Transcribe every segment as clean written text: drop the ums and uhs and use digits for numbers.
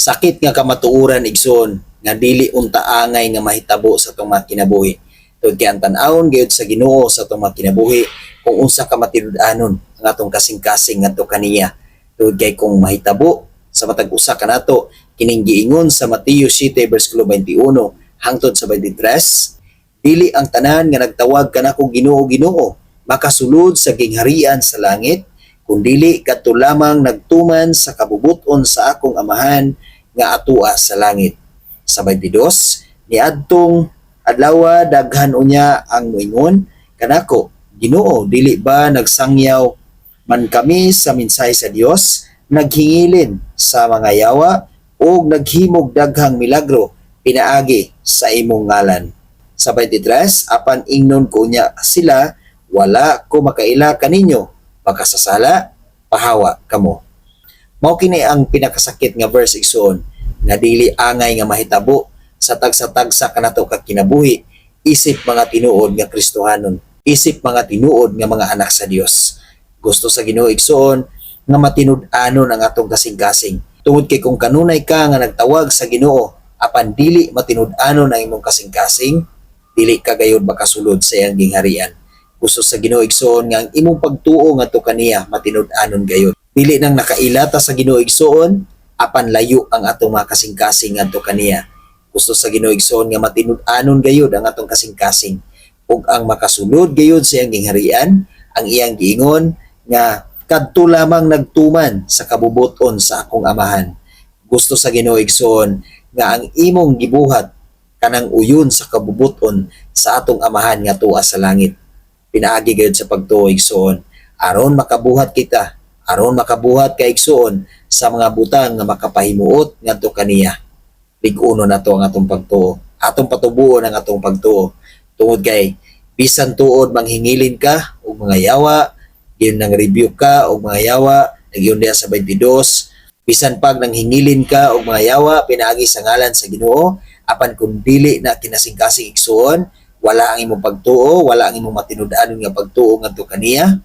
Sakit nga kamatuoran, igsoon, nga dili unta angay nga mahitabo sa atong mga kinabuhi. Tungod kay ang tan-awon gayud sa Ginoo sa atong mga kinabuhi kung unsa ka matinud-anon ang atong kasing-kasing ngadto kaniya. Tungod kay kung mahitabo sa matag usa kanato kining giingon sa Mateo 7 bersikulo 21 hangtod sa 23, "Dili ang tanan nga nagtawag kanako 'Ginoo, Ginoo' makasulod sa gingharian sa langit, kundili kadto lamang nagtuman sa kabubuton sa akong Amahan nga atua sa langit." Sa 22, "Niadtong adlawa daghan unya ang moingon kanako, 'Ginoo, dili ba nagsangyaw man kami sa mensahe sa Dios, naghingilin sa mga yawa ug naghimog daghang milagro pinaagi sa imong ngalan?' Sa 23, 'Apan ingnon ko unya sila, 'Wala ko makaila kaninyo, makasasala, pahawa kamo.'" Mao kini ang pinakasakit nga verse, igsoon, nga dili angay nga mahitabo sa tagsa-tagsa kanato ka kinabuhi isip mga tinuod nga Kristohanon, isip mga tinuod nga mga anak sa Dios. Gusto sa Ginoo, igsoon, nga matinud-anon ang atong kasing-kasing. Tungod kay kung kanunay ka nga nagtawag sa Ginoo apan dili matinud-anon ang imong kasing-kasing, dili ka gayud makasulod sa iyang gingharian. Gusto sa Ginoo, igsoon, nga ang imong pagtuo ngadto kaniya matinud-anon gayud. Dili nang nakaila ta sa Ginoo, igsoon, apan layo ang atong mga kasing-kasing ngadto kaniya. Gusto sa Ginoo, igsoon, nga matinud-anon gayud ang atong kasing-kasing ug ang makasulod gayud sa iyang gingharian, ang iyang giingon nga kadto lamang nagtuman sa kabubuton sa akong Amahan. Gusto sa Ginoo, igsoon, nga ang imong gibuhat kanang uyon sa kabubuton sa atong Amahan nga tuwa sa langit. Pinaagi gayud sa pagtuo, igsoon, aron makabuhat kita, aron makabuhat ka, igsoon, sa mga butang nga makapahimuot ngadto kaniya. Lig-uno nato ang atong pagtuo. Atong patubuon ang atong pagtuo. Tungod kay bisan tuod manghingilin ka og mga yawa, giyon nang rebuke ka og mga yawa, nagyun diha sa 22, bisan pag nanghingilin ka og mga yawa pinaagi sa ngalan sa Ginoo, apan kung dili na kinasingkasing, igsoon, wala ang imong pagtuo, wala ang imong matinud-anon nga pagtuo ngadto kaniya.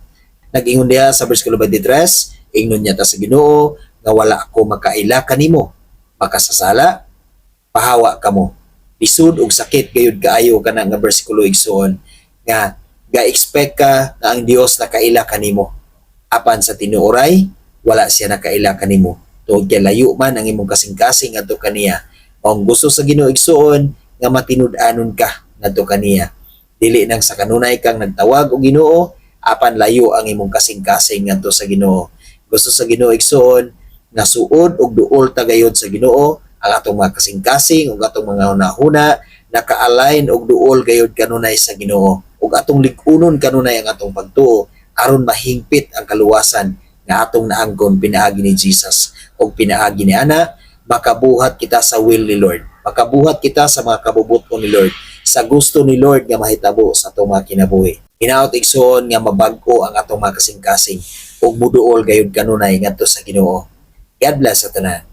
Nag-ingon diha sa bersikulo 23, ingnon niya ta sa Ginoo nga wala ako makaila kanimo, makasasala, pahawa kamo. Lisod og sakit gayud kaayo kana nga bersikulo, igsoon, nga ga-expect ka nga ang Dios nakaila kanimo. Apan sa tinuoray, wala siya nakaila kanimo. Tungod kay layo man ang imong kasing-kasing ngadto kaniya. Maong gusto sa Ginoo, igsoon, nga matinud-anon ka ngadto kaniya. Dili nang sa kanunay kang nagtawag og Ginoo apan layo ang imong kasing-kasing ngadto sa Ginoo. Gusto sa Ginoo, igsoon, nga suod og duol ta gayod sa Ginoo ang atong mga kasing-kasing ug atong mga hunahuna naka-align og duol gayud kanunay sa Ginoo ug atong lig-unon kanunay ang atong pagtuo aron mahingpit ang kaluwasan nga atong naangkon pinaagi ni Jesus. Ug pinaagi ni ana, makabuhat kita sa will ni Lord, makabuhat kita sa mga kabubuton ni Lord, sa gusto ni Lord nga mahitabo sa atong mga kinabuhi. Hinaot, igsoon, nga mabag-o ang atong mga kasing-kasing ug muduol gayud kanunay ngadto sa Ginoo. God bless sa tanan.